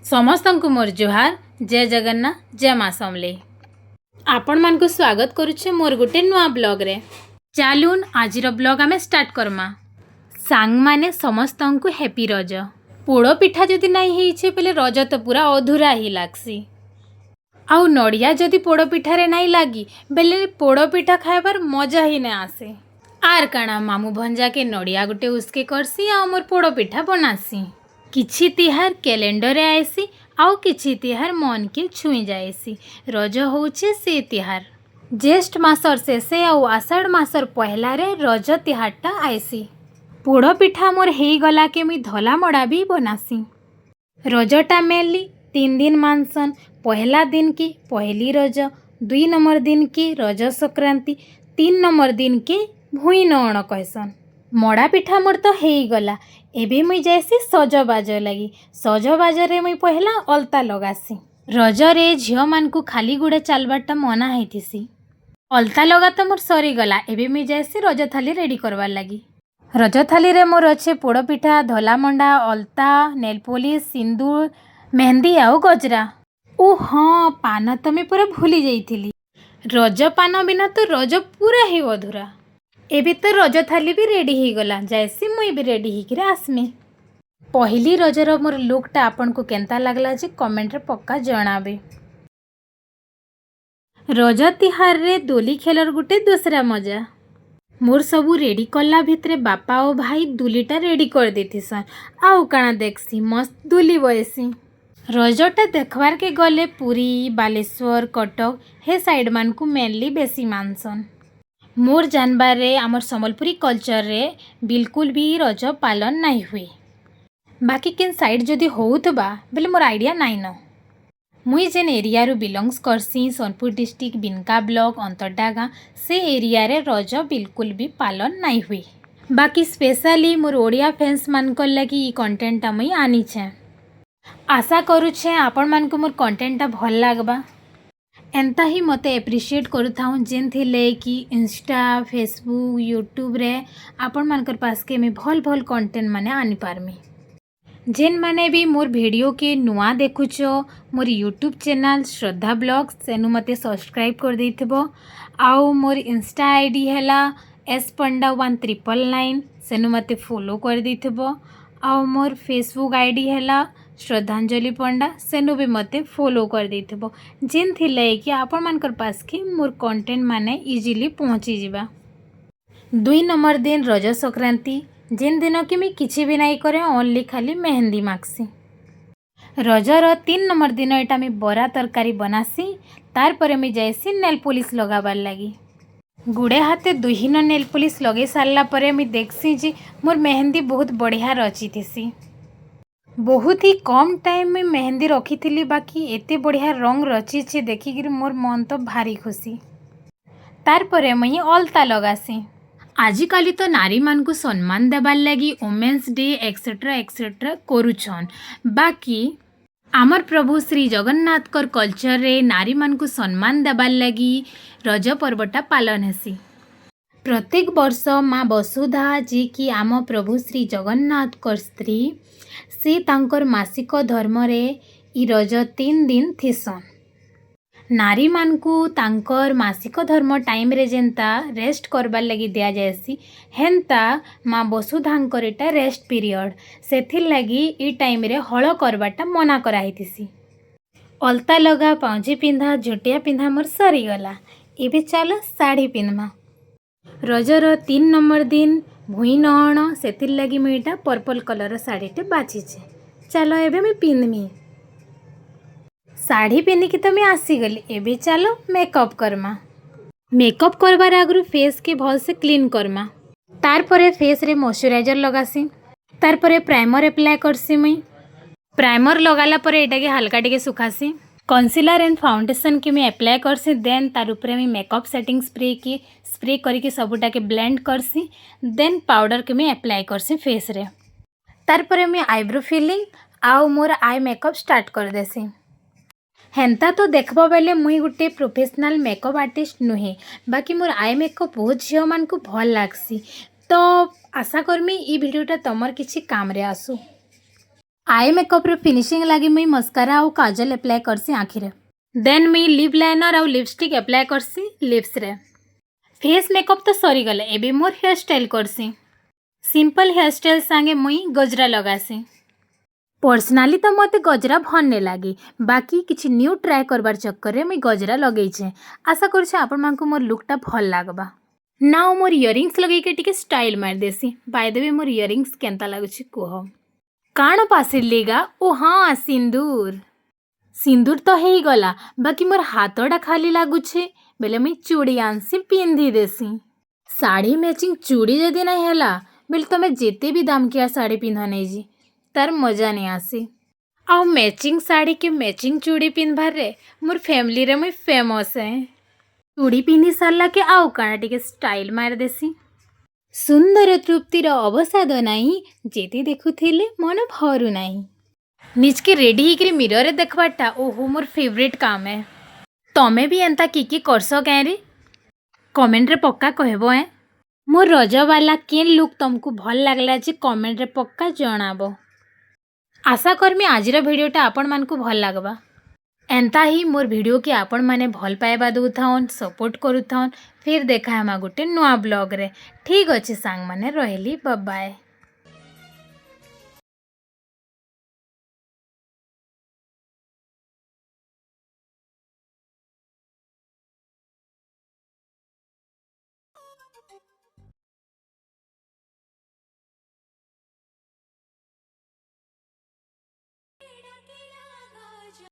ସମସ୍ତଙ୍କୁ ମୋର ଜୁହାର, ଜୟ ଜଗନ୍ନାଥ, ଜୟ ମା ସମଲେଇ। ଆପଣମାନଙ୍କୁ ସ୍ୱାଗତ କରୁଛେ ମୋର ଗୋଟେ ନୂଆ ବ୍ଲଗ୍ରେ। ଚାଲୁନ୍, ଆଜିର ବ୍ଲଗ୍ ଆମେ ଷ୍ଟାର୍ଟ କର୍ମା। ସାଙ୍ଗମାନେ, ସମସ୍ତଙ୍କୁ ହ୍ୟାପି ରଜ। ପୋଡ଼ ପିଠା ଯଦି ନାଇଁ ହେଇଛେ ବେଲେ ରଜ ତ ପୁରା ଅଧୁରା ହିଁ ଲାଗ୍ସି। ଆଉ ନଡ଼ିଆ ଯଦି ପୋଡ଼ ପିଠାରେ ନାଇଁ ଲାଗି ବେଲେ ପୋଡ଼ ପିଠା ଖାଇବାର ମଜା ହିଁ ନାଇଁ ଆସେ। ଆର୍ କାଣା, ମାମୁଁ ଭଞ୍ଜାକେ ନଡ଼ିଆ ଗୋଟେ ଉସ୍କେ କରସି ଆଉ ମୋର୍ ପୋଡ଼ ପିଠା ବନାସି। କିଛି ତିହାର କ୍ୟାଲେଣ୍ଡରରେ ଆଏସି ଆଉ କିଛି ତିହାର ମନକେ ଛୁଇଁ ଯାଏସି। ରଜ ହଉଛେ ସେ ତିହାର। ଜ୍ୟେଷ୍ଠ ମାସର ଶେଷେ ଆଉ ଆଷାଢ଼ ମାସର ପହିଲାରେ ରଜ ତିହାରଟା ଆଏସି। ପୋଡ଼ ପିଠା ମୋର୍ ହେଇଗଲା କେ ମୁଇଁ ଧଲା ମଡ଼ା ବି ବନାସି। ରଜଟା ମେନଲି 3 ଦିନ ମାନସନ୍। ପହିଲା ଦିନ କି ପହିଲି ରଜ, 2 ନମ୍ବର ଦିନ କି ରଜ ସଂକ୍ରାନ୍ତି, 3 ନମ୍ବର ଦିନ କି ଭୁଇଁ ନଅଣ କହେସନ୍। ମଡ଼ା ପିଠା ମୋର୍ ତ ହେଇଗଲା। ଏବେ ମୁଇଁ ଯାଏସି ସଜବାଜ ଲାଗି। ସଜବାଜରେ ମୁଇଁ ପହିଲା ଅଲତା ଲଗାସି। ରଜରେ ଝିଅମାନଙ୍କୁ ଖାଲି ଗୁଡ଼େ ଚାଲବାରଟା ମନା ହେଇଥିସି। ଅଲତା ଲଗା ତ ମୋର୍ ସରିଗଲା। ଏବେ ମୁଇଁ ଯାଏସି ରଜ ଥାଲି ରେଡ଼ି କରବାର୍ ଲାଗି। ରଜ ଥାଲିରେ ମୋର୍ ଅଛେ ପୋଡ଼ ପିଠା, ଧଲା ମଣ୍ଡା, ଅଲତା, ନେଲ୍ ପଲିସ୍, ସିନ୍ଦୁର, ମେହେନ୍ଦି ଆଉ ଗଜରା। ଓ ହଁ, ପାନ ତ ମୁଇଁ ପୁରା ଭୁଲି ଯାଇଥିଲି। ରଜ ପାନ ବିନା ତ ରଜ ପୁରା ହିଁ ଅଧୁରା। ଏବେ ତ ରଜ ଥାଲି ବି ରେଡ଼ି ହେଇଗଲା। ଯାଏସି, ମୁଇଁ ବି ରେଡ଼ି ହେଇକିରି ଆସ୍ମି। ପହିଲି ରଜର ମୋର୍ ଲୁକ୍ଟା ଆପଣଙ୍କୁ କେନ୍ତା ଲାଗଲା ଯେ କମେଣ୍ଟରେ ପକ୍କା ଜଣାବେ। ରଜ ତିହାରରେ ଦୋଲି ଖେଲର ଗୋଟେ ଦୁସରା ମଜା। ମୋର୍ ସବୁ ରେଡ଼ି କଲା ଭିତରେ ବାପା ଓ ଭାଇ ଦୁଲିଟା ରେଡ଼ି କରିଦେଇଥିସନ୍। ଆଉ କାଣା ଦେଖ୍ସି, ମସ୍ତ ଦୁଲି ବଏସି। ରଜଟା ଦେଖବାର୍କେ ଗଲେ ପୁରୀ, ବାଲେଶ୍ୱର, କଟକ ହେ ସାଇଡ଼୍ ମାନଙ୍କୁ ମେନଲି ବେଶୀ ମାନସନ୍। ମୋର୍ ଜାନବାରେ ଆମର୍ ସମ୍ବଲପୁରୀ କଲଚର୍ରେ ବିଲକୁଲ ବି ରଜ ପାଲନ୍ ନାଇଁ ହୁଏ। ବାକି କେନ୍ ସାଇଡ଼୍ ଯଦି ହଉଥିବା ବେଲେ ମୋର୍ ଆଇଡ଼ିଆ ନାଇଁନ। ମୁଇଁ ଯେନ୍ ଏରିଆରୁ ବିଲଙ୍ଗସ୍ କରସି, ସୋନପୁର ଡିଷ୍ଟ୍ରିକ୍ଟ, ବିନକା ବ୍ଲକ୍, ଅନ୍ତର୍ଡା ଗାଁ, ସେ ଏରିଆରେ ରଜ ବିଲକୁଲ ବି ପାଲନ୍ ନାଇଁ ହୁଏ। ବାକି ସ୍ପେଶାଲି ମୋର୍ ଓଡ଼ିଆ ଫ୍ୟାନ୍ସ ମାନଙ୍କର୍ ଲାଗି ଇ କଣ୍ଟେଣ୍ଟଟା ମୁଇଁ ଆନିଛେଁ। ଆଶା କରୁଛେଁ ଆପଣମାନଙ୍କୁ ମୋର୍ କଣ୍ଟେଣ୍ଟଟା ଭଲ୍ ଲାଗ୍ବା। ଏନ୍ତା ହିଁ ମୋତେ ଏପ୍ରିସିଏଟ୍ କରୁଥାଉନ୍, ଯେନ୍ଥିର୍ କି ଇନଷ୍ଟା, ଫେସବୁକ୍, ୟୁଟ୍ୟୁବରେ ଆପଣମାନଙ୍କର ପାସ୍କେ ମୁଇଁ ଭଲ୍ ଭଲ୍ କଣ୍ଟେଣ୍ଟ ମାନେ ଆନିପାରମି। ଯେନ୍ମାନେ ବି ମୋର୍ ଭିଡ଼ିଓକେ ନୂଆ ଦେଖୁଛ, ମୋର୍ ୟୁଟ୍ୟୁବ୍ ଚ୍ୟାନେଲ୍ ଶ୍ରଦ୍ଧା ବ୍ଲଗ୍ସ, ସେନୁ ମୋତେ ସବସ୍କ୍ରାଇବ୍ କରିଦେଇଥିବ। ଆଉ ମୋର୍ ଇନଷ୍ଟା ଆଇଡ଼ି ହେଲା S Panda 1999, ସେନୁ ମୋତେ ଫଲୋ କରିଦେଇଥିବ। ଆଉ ମୋର୍ ଫେସବୁକ୍ ଆଇଡ଼ି ହେଲା ଶ୍ରଦ୍ଧାଞ୍ଜଳି ପଣ୍ଡା, ସେନୁ ବି ମୋତେ ଫଲୋ କରିଦେଇଥିବ, ଯେନ୍ଥିର୍ଲାଗି କି ଆପଣମାନଙ୍କର ପାସ୍କେ ମୋର୍ କଣ୍ଟେଣ୍ଟ ମାନେ ଇଜିଲି ପହଞ୍ଚିଯିବା। 2 ନମ୍ବର ଦିନ ରଜ ସଂକ୍ରାନ୍ତି, ଯେନ୍ ଦିନ କି ମୁଇଁ କିଛି ବି ନାଇଁ କରେ, ଓନ୍ଲି ଖାଲି ମେହେନ୍ଦି ମାଖ୍ସି। ରଜର 3 ନମ୍ବର ଦିନ ଏଇଟା ମୁଇଁ ବରା ତରକାରୀ ବନାସି। ତାର୍ ପରେ ମୁଇଁ ଯାଏସି ନେଲ୍ ପଲିସ୍ ଲଗାବାର୍ ଲାଗି। ଗୁଡ଼େ ହାତେ ଦୁହିନ ନେଲ୍ ପଲିସ୍ ଲଗେଇ ସାରିଲା ପରେ ମୁଇଁ ଦେଖ୍ସି ଯେ ମୋର୍ ମେହେନ୍ଦି ବହୁତ ବଢ଼ିଆ ରଚିଥିସି। ବହୁତ ହି କମ୍ ଟାଇମ୍ ମୁଇଁ ମେହେନ୍ଦି ରଖିଥିଲି, ବାକି ଏତେ ବଢ଼ିଆ ରଙ୍ଗ ରଚିଛେ, ଦେଖିକିରି ମୋର୍ ମନ୍ ତ ଭାରି ଖୁସି। ତାର୍ ପରେ ମୁଇଁ ଅଲତା ଲଗାସି। ଆଜିକାଲି ତ ନାରୀମାନଙ୍କୁ ସମ୍ମାନ ଦେବାର୍ ଲାଗି ଓମେନ୍ସ ଡେ ଏକ୍ସେଟ୍ରା ଏକ୍ସେଟ୍ରା କରୁଛନ୍। ବାକି ଆମର୍ ପ୍ରଭୁ ଶ୍ରୀ ଜଗନ୍ନାଥଙ୍କର କଲଚର୍ରେ ନାରୀମାନଙ୍କୁ ସମ୍ମାନ ଦେବାର୍ ଲାଗି ରଜ ପର୍ବଟା ପାଲନ୍ ହେସି। ପ୍ରତ୍ୟେକ ବର୍ଷ ମା ବସୁଧା, ଯିଏକି ଆମ ପ୍ରଭୁ ଶ୍ରୀ ଜଗନ୍ନାଥଙ୍କର ସ୍ତ୍ରୀ, ସେ ତାଙ୍କର ମାସିକ ଧର୍ମରେ ଇ ରଜ 3 ଦିନ ଥିସନ୍। ନାରୀମାନଙ୍କୁ ତାଙ୍କର୍ ମାସିକ ଧର୍ମ ଟାଇମ୍ରେ ଯେନ୍ତା ରେଷ୍ଟ କରବାର୍ ଲାଗି ଦିଆଯାଏସି, ହେନ୍ତା ମା ବସୁଧାଙ୍କର ଇଟା ରେଷ୍ଟ ପିରିୟଡ଼। ସେଥିର୍ଲାଗି ଇ ଟାଇମ୍ରେ ହଳ କରବାରଟା ମନା କରାହେଇଥିସି। ଅଲତା ଲଗା, ପାଉଁଜି ପିନ୍ଧା, ଝୁଟିଆ ପିନ୍ଧା ମୋର୍ ସରିଗଲା। ଏବେ ଚାଲ ଶାଢ଼ୀ ପିନ୍ଧମା। ରଜର 3 ନମ୍ବର ଦିନ ଭୁଇଁ ନଅଣ, ସେଥିର୍ଲାଗି ମୁଇଁ ଇଟା ପର୍ପଲ୍ କଲର୍ର ଶାଢ଼ୀଟେ ବାଛିଛେ। ଚାଲ, ଏବେ ମୁଇଁ ପିନ୍ଧମି। ଶାଢ଼ୀ ପିନ୍ଧିକି ତ ମୁଇଁ ଆସିଗଲି। ଏବେ ଚାଲ ମେକଅପ୍ କର୍ମା। ମେକଅପ୍ କରବାର୍ ଆଗରୁ ଫେସ୍କେ ଭଲସେ କ୍ଲିନ୍ କର୍ମା। ତାର୍ ପରେ ଫେସ୍ରେ ମଇଶ୍ଚରାଇଜର୍ ଲଗାସି। ତାର୍ ପରେ ପ୍ରାଇମର୍ ଆପ୍ଲାଏ କରସି। ମୁଇଁ ପ୍ରାଇମର୍ ଲଗାଲା ପରେ ଏଇଟାକେ ହାଲକା ଟିକେ ଶୁଖାସି। କନସିଲର୍ ଆଣ୍ଡ ଫାଉଣ୍ଡେସନ୍ କେ ମୁଇଁ ଆପ୍ଲାଏ କରସି। ଦେନ୍ ତାର୍ ଉପରେ ମୁଇଁ ମେକଅପ୍ ସେଟିଂ ସ୍ପ୍ରେ କେ ସ୍ପ୍ରେ କରିକି ସବୁଟାକେ ବ୍ଲେଣ୍ଡ କରସି। ଦେନ୍ ପାଉଡ଼ର୍ କେ ମୁଇଁ ଆପ୍ଲାଏ କରସି ଫେସ୍ରେ। ତାର୍ ପରେ ମୁଇଁ ଆଇବ୍ରୋ ଫିଲିଂ ଆଉ ମୋର୍ I makeup start କରିଦେସି। ହେନ୍ତା ତ ଦେଖ୍ବ ବେଲେ ମୁଇଁ ଗୁଟେ ପ୍ରୋଫେସନାଲ୍ ମେକଅପ୍ ଆର୍ଟିଷ୍ଟ ନୁହେଁ, ବାକି ମୋର୍ I makeup ବହୁତ ଝିଅମାନଙ୍କୁ ଭଲ୍ ଲାଗ୍ସି। ତ ଆଶା କର୍ମି ଇ ଭିଡ଼ିଓଟା ତମର୍ କିଛି କାମ୍ରେ ଆସୁ। I ମେକଅପ୍ର ଫିନିସିଂ ଲାଗି ମୁଇଁ ମସ୍କାରା ଆଉ କାଜଲ ଆପ୍ଲାଏ କରସି ଆଖିରେ। ଦେନ୍ ମୁଇଁ ଲିପ୍ ଲାଇନର୍ ଆଉ ଲିପଷ୍ଟିକ୍ ଆପ୍ଲାଏ କରସି ଲିପ୍ସରେ। ଫେସ୍ ମେକଅପ୍ ତ ସରିଗଲା, ଏବେ ମୋର୍ ହେୟାର ଷ୍ଟାଇଲ୍ କରସି। ସିମ୍ପଲ୍ ହେୟାର ଷ୍ଟାଇଲ୍ ସାଙ୍ଗେ ମୁଇଁ ଗଜରା ଲଗାସି। ପର୍ସନାଲି ତ ମତେ ଗଜରା ଭଲ୍ ନାଇଁ ଲାଗେ, ବାକି କିଛି ନ୍ୟୁ ଟ୍ରାଏ କରବାର୍ ଚକ୍କରରେ ମୁଇଁ ଗଜରା ଲଗେଇଛେ। ଆଶା କରୁଛେ ଆପଣମାନଙ୍କୁ ମୋର୍ ଲୁକ୍ଟା ଭଲ୍ ଲାଗ୍ବା। ନାଉ ମୋର୍ ଇୟରିଙ୍ଗସ୍ ଲଗେଇକି ଟିକେ ଷ୍ଟାଇଲ୍ ମାରିଦେସି। ବାଇ ଦ we, ମୋର ଇୟରିଙ୍ଗସ୍ କେନ୍ତା ଲାଗୁଛି କୁହ। କାଣ ପାଶିରଲି ଗା? ଓ ହଁ, ସିନ୍ଦୁର। ସିନ୍ଦୁର ତ ହେଇଗଲା, ବାକି ମୋର୍ ହାତଟା ଖାଲି ଲାଗୁଛେ ବେଲେ ମୁଇଁ ଚୁଡ଼ି ଆନସି, ପିନ୍ଧି ଦେସି। ଶାଢ଼ୀ ମ୍ୟାଚିଂ ଚୁଡ଼ି ଯଦି ନାଇଁ ହେଲା ବେଲେ ତମେ ଯେତେ ବି ଦାମକିଆ ଶାଢ଼ୀ ପିନ୍ଧ ନେଇଜି, ତାର ମଜା ନାଇଁ ଆସେ। ଆଉ ମ୍ୟାଚିଂ ଶାଢ଼ୀକେ ମ୍ୟାଚିଂ ଚୁଡ଼ି ପିନ୍ଧବାରେ ମୋର୍ ଫ୍ୟାମିଲିରେ ମୁଇଁ ଫେମସ୍ ହେ। ଚୁଡ଼ି ପିନ୍ଧି ସାରିଲାକେ ଆଉ କାଣା, ଟିକେ ଷ୍ଟାଇଲ୍ ମାରିଦେସି। ସୁନ୍ଦର ତୃପ୍ତିର ଅବସାଦ ନାହିଁ, ଯେତେ ଦେଖୁଥିଲେ ମନ ଭରୁ ନାହିଁ। ନିଜକେ ରେଡ଼ି ହେଇକିରି ମିରରରେ ଦେଖବାରଟା, ଓହୋ, ମୋର୍ ଫେଭରେଟ୍ କାମ ହେ। ତମେ ବି ଏନ୍ତା କି କି କରସ କାଏଁରେ? କମେଣ୍ଟରେ ପକ୍କା କହିବ ଏଁ। ମୋର୍ ରଜବାଲା କେନ୍ ଲୁକ୍ ତମକୁ ଭଲ୍ ଲାଗଲା ଯେ, କମେଣ୍ଟରେ ପକ୍କା ଜଣାବ। ଆଶା କରମି ଆଜିର ଭିଡ଼ିଓଟା ଆପଣମାନଙ୍କୁ ଭଲ୍ ଲାଗବା। ଏନ୍ତା ହିଁ ମୋର୍ ଭିଡ଼ିଓକେ ଆପଣମାନେ ଭଲ୍ ପାଇବା ଦଉଥାଉନ୍, ସପୋର୍ଟ କରୁଥାଉନ୍। ଫିର୍ ଦେଖା ହେମା ଗୋଟେ ନୂଆ ବ୍ଲଗ୍ରେ। ଠିକ୍ ଅଛି ସାଙ୍ଗମାନେ, ରହିଲି, ବାଏ।